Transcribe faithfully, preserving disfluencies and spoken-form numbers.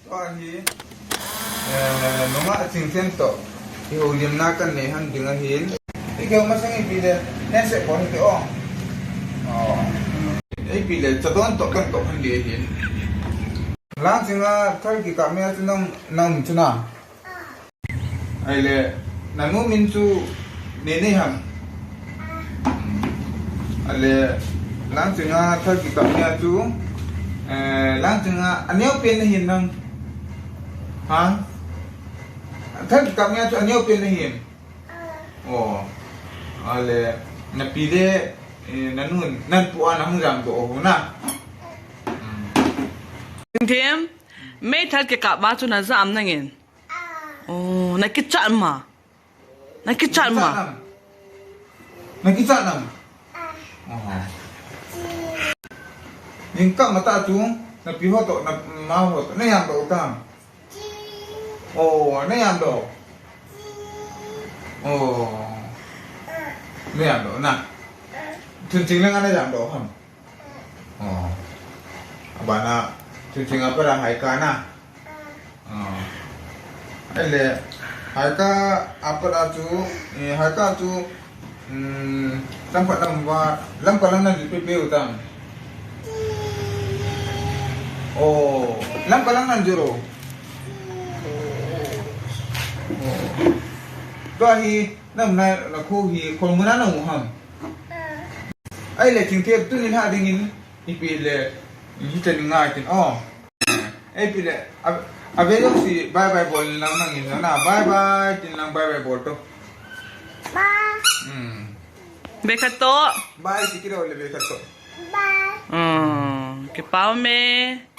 Tua hi, eh, nungah Chingthem toh kihoulimna kanei hon ding ahin. Ikihou masang ipi le, handshake bol hite o. Oh. Ipi le, chadon toh kantoh hon ding ahin. Langchinga thal kikap mia chu nang, nang chu na. Ahile, nanu min chu Neinei ham. Ahile, Langchinga thal kikap nia chu, eh, Langchinga aneopen nahin nang. Ha? Thal kikap nia chu aneopen nahin. Oh. Ahile, napi le, eh, nanun, nanpu a nahung jamdoh u na. Chingthem, meithal kikap a chu najam nangin. Oh, nakichat ma. Nakichat ma. Nakichat nam? Nakichat nam? Oh. Jingkah matah chu, napi ho toh, nama ho toh, najamdoh u tam? Oh, najamdoh. Oh. Najamdoh na. Chungchang lang a najamdoh ham? Oh. Abana, Chungchang a pat a Haika na. Oh. Ahile, Haika a pat a chu, eh, Haika chu, um, lamkhat lam va, Lamka lang nanjot pehpeh u tam? Oh, Lamka lang nanjot u. Oh. Tua hi, naumna, nakho hi, kholmun a naum u ham? Ahile, Chingthem, tuni lha dingin, ipi le, hichan ngai tin, oh. Ipi le, a, ave jouse bye bye bol in lang nangin, na, bye bye, tin lang bye bye bol to. Bye. Hmm. Vekhat to. Bye, ti kit lou le vekhat to. Bye. Hmm, kipah e.